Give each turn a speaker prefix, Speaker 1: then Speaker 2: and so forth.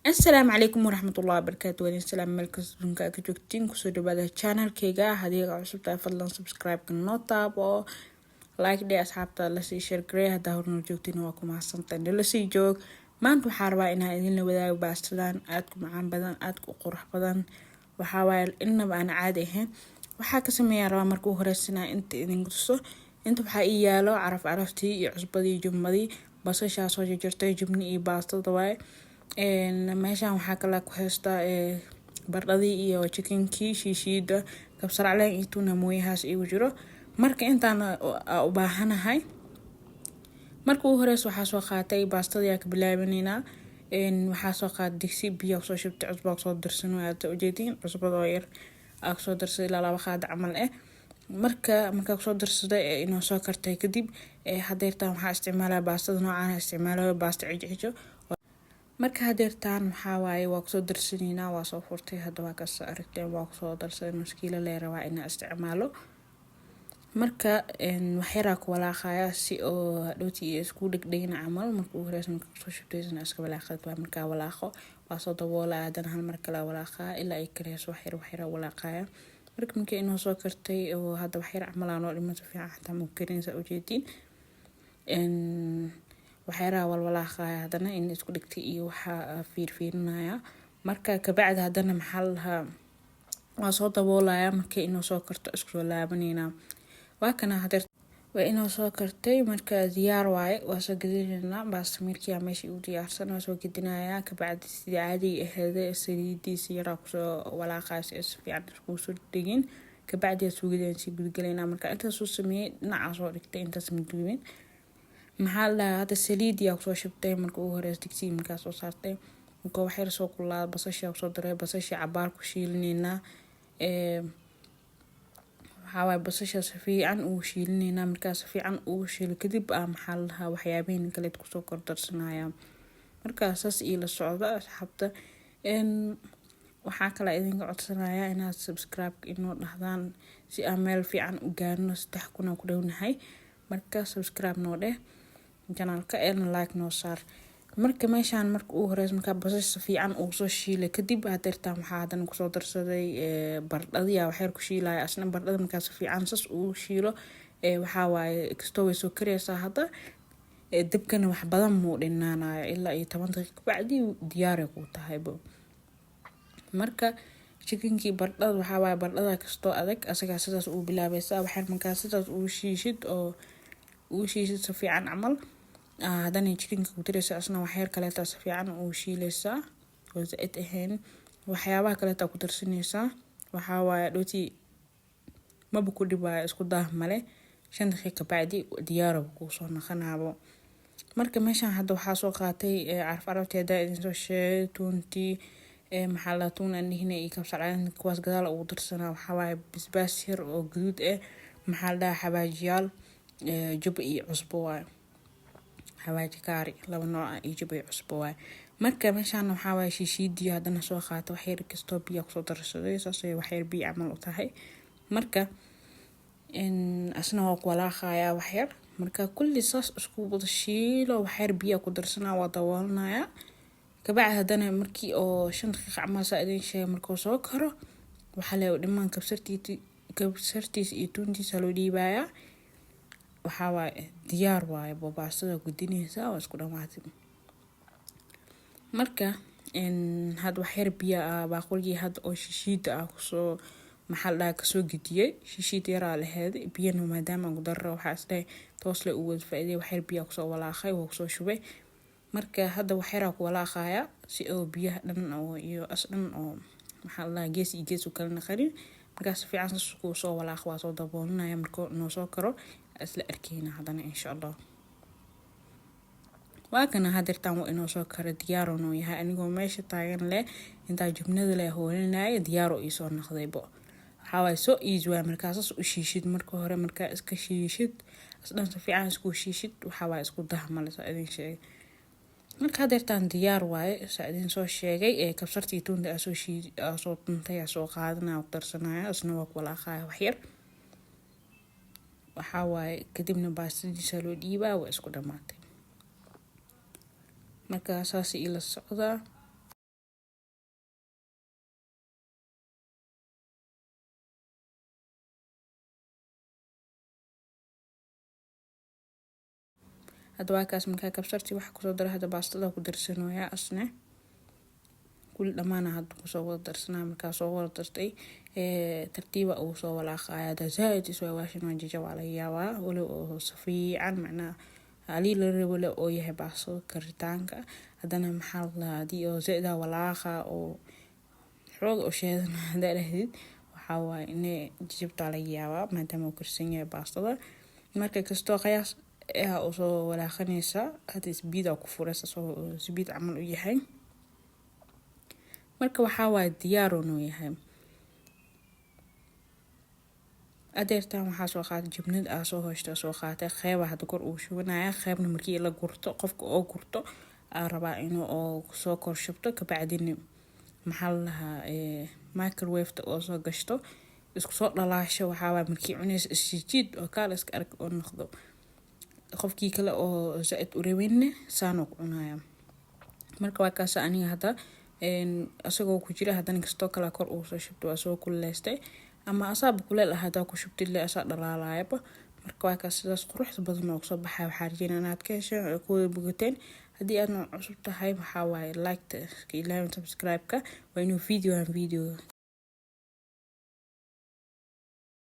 Speaker 1: Asalaamu calaykum waraxmatullahi wabarakaatu. Waalin salaam meel kasta dunka ka joogtiin. Kusoo dhawaada channelkayga. Haddii aad cusub tahay, fadlan subscribe-ka noo taabo, like dhe, asxaabta lasii share garey. Haddaa hornoo joogtiin, waa ku mahadsantahay, nala sii joog. Maanta waxaa rabaa inaan idinla wadaago baastadan aadku macaan badan, aadku u qurux badan. Waxaa waaye inaba aan caadi ahayn. Waxaa ka sameeyaa rabaa marka u horeysanaa inta idinku tuso. Inta waxaa ii yaalo caraf caraftii iyo cusbadii, jubmadii, basashaa soo jarjartay, jubni iyo baastada waaye. Meeshan waxaa kale ku haystaa bardhadii iyo chickenkii, shiishiida, kabsar caleen iyo tuna mooyahaas igu jiro. Marka intaan u baahanahay. Marka ugu horeysa waxaa soo qaatay baastadii, ka bilaabaneynaa. Waxaa soo qaatay digsi, biyo kusoo shubtay, cusbaa kusoo darsan, aad ujeediin, cusbada oo yar aa kusoo darsaday, ilaa 2 qaada camal eh. Marka markaa kusoo darsaday, inoo soo kartay kadib, hadeertaan waxaa isticmaalaya baastada noocaan isticmaalayo, baasta cijcijo. Marka hadeertaan waxaa waaye waa kusoo darsaneynaa. Waa soo furtay hadda, waa kasoo aragteen, waa kusoo darsaday. Nus kiilo lee rabaa inaa isticmaalo. Marka waxyaraa ku walaaqaya si oo hadhowti isku dhegdhegin camal. Marka ugu horeysa marka kusoo shubtaysana iska walaaqad waa. Markaa walaaqo, waa soo daboolaya, haddana hal mar kale walaaqaya ilaa ay kareyso. Waxyar waxyara walaaqaya. Marka markii inoo soo kartay oo hadda waxyar camal aa noo dhiman, si fiican xataa ma karinaysa, ujeediin. Waxyaraha walwalaaqaya, haddana in isku dhigtay iyo waxaa fiirfiirinaya. Marka kabacdi haddana, maxaa la dhahaa, waa soo daboolaya. Markay inoo soo karto isku soo laabaneynaa. Waa kana, hadeer waa inoo soo kartay. Marka diyaar waaye, waa soo gedinaynaa. Baasta mirkiyaa meesha igu diyaarsan, waa soo gedinayaa. Kabacdi sidii caadiga aheede, saliidiisa yaraa kusoo walaaqaya si ay si fiican iskugu soo dhegin. Kabacdi suugadaan sii gudagalaynaa. Marka intaas soo sameeyey, dhinacaa soo dhigtay, intaas ma duubin. Maxaa la dhahaa, hadda saliidiyaa kusoo shubtay marka ugu horeysa digsiga. Markaa soo saartay, marka waxyar soo kululaada, basasha kusoo daray. Basasha cabaar ku shiilineynaa. Waxaa waaye basasha si fiican ugu shiilineynaa. Markaa si fiican ugu shiilo kadib, maxaa la dhahaa, waxyaabihin kaleed kusoo kordarsanaya. Markaa saas iila socda, asxaabta. Waxaa kale idinka codsanaya inaad subscribe inoo dhahdaan si aan meel fiican u gaarno. 3000 aan ku dhownahay. Marka subscribe noo dheh channelka, eena like noo saar. Marka meeshaan marka ugu horeysa, markaa basasha si fiican ugu soo shiilay kadib, hadeertaan waxaa haddana kusoo darsaday bardhadii. Waxyar ku shiilaya asna bardhada. Markaa si fiican sas ugu shiilo, waxaa waaye kastoo way soo karaysaa hadda. Dabkana wax badan muu dhinaanayo, ilaa iyo 10 daqiiqo kabacdi diyaaray kuu tahaybo. Marka chickenkii, bardhada, waxaa waaye bardhada kastoo adag asagaa sidaas ugu bilaabaysaa. Waxyar markaa sidaas ugu shiishid oo ugu shiishid si fiican camal, haddana chickenka ku dareysa. Asna waxyar kaleeta si fiican ugu shiileysaa oo zaaid ahayn. Waxyaabaha kaleeta ku darsanaysaa, waxaa waaye dhooti maba ku dhibaayo, isku daah male. 5 daqiiqo kabacdi diyaaraba kuu soo naqanaabo. Marka meeshaan hadda waxaa soo qaatay caraf caraftii haddaa idin soo sheegay, tuuntii, maxaa la, tuun aan dhihina, iyo kabsar caleen. Kuwaas gadaal ugu darsanaa. Waxaa waaye basbaas yar oo gaduud ah, maxaa la dhahaa, xawaajiyaal, juba iyo cusbo waaye. Xawaaji kaari laba nooc ah iyo juba iyo cusbo waaye. Marka meeshaan waxaa waaye shiishiidii haddana soo qaata. Waxyar kastoo biyo kusoo darsaday, saasay waxyar biyo camal u tahay. Marka asna waa ku walaaqayaa waxyar. Marka kulli saas isku wada shiilo, waxyar biyaa ku darsanaa, waa daboolanaya. Kabacdi haddana markii oo 5 daqiiqa camal, saa idin sheegay, markuu soo karo, waxaa le dhimaan kabsartiisa iyo tuuntiisa loo dhiibayaa. Waxaa waaye diyaar waaye, baastada gudinaysaa, waa isku dhamaatay. Marka hadda waxyar biyo ah baaquligii hadda oo shishiida ah kusoo, maxaa la dhahaa, kasoo gediyey. Shishiid yaraa laheed, biyana maadaama aan ku darro, waxaa isdhahay toos le u wada faa'iiday. Waxyar biyaa kusoo walaaqay, waa kusoo shubay. Marka hadda waxyaraa ku walaaqaya si oo biyaha dhan oo iyo as dhan oo, maxaa la dhahaa, gees iyo gees u kala naqanin. Markaas si fiican saas kuu soo walaaq, waa soo daboolinaya. Marka noo soo karo isla arkeyna haddana, insha Allah. Waa kana, hadeertaan waa inoo soo karo, diyaaro noo yahay. Anigoo meesha taagan leh, intaa jubnada leh hoolinaya, diyaaro iisoo noqdaybo. Waxaa waaye so easy waay. Markaa saas u shiishid marka hore, markaa iska shiishid, isdhan si fiican isku shiishid, waxaa waaye isku dahmale, saa idin sheegay. Marka hadeertaan diyaar waaye, saa idin soo sheegay. Ee kabsartii, tuunta aa soo shiid, aa soo tuntay, aa soo qaadanaya, ku darsanaya. Isna waa ku walaaqaya waxyar. Waxaa waaye kadibna baastadiisa loo dhiibaa, waa isku dhamaatay. Marka saas ila socdaa. Hadda waa kaas. Markaa kabsartii waxa kusoo daray, hadda baastada ku darsanooyaa asne kuli dhamaana hadda kusoo wada darsanaa. Markaa soo wada dartay, tartiiba uu soo walaaqaya. Hadda zaaid iswaawaashin, waa jajabaa laga yaabaa, walow oo fiican macnaha halii la rabo le oo yahay baastada karitaanka. Haddana maxaa la dhahaa, hadii oo zaaid walaaqa oo xoog u sheedan hadaa dhahdid, waxaa waaye inay jajabtaa laga yaabaa, maadaama uu karsan yahay baastada. Marka kastoo qiyaas ah usoo walaaqanaysa, hadda speed aa ku furaysa, soo speed camal u yahay. Marka waxaa waaye diyaar uu noo yahay. Adeertan waxaa soo qaatay jibnad aa soo hooshta, soo qaatay qeyba hadda kor uu shubanaya, qeybna markii la gurto, qofka oo gurto aa rabaa inuu oo soo kor shubto. Kabacdina maxaa la dhahaa, microwave-ta oo soo gashto, isku soo dhalaasho. Waxaa waaye markii cunaysa isjijiid oo kaal iska arag oo noqdo. Qofkii kale oo zaaid u rabinne saanoo ku cunaya. Marka waa kaasa. Aniga hadda isagoo ku jira, haddana kastoo kale kor uu soo shubto, waa soo kululeystay ama asaaba kuleel ah hadaa ku shubtid le, asaa dhalaalayaba. Marka waa kaas, sidaas quruxda badan oo kusoo baxaya. Waxaa rajeynaa inaad ka hesheen oo ku wada bogateen. Haddii aadna cusub tahay, waxaa waaye like-ta iska ilaawin, subscribe-ka. Waa inuu video aan video.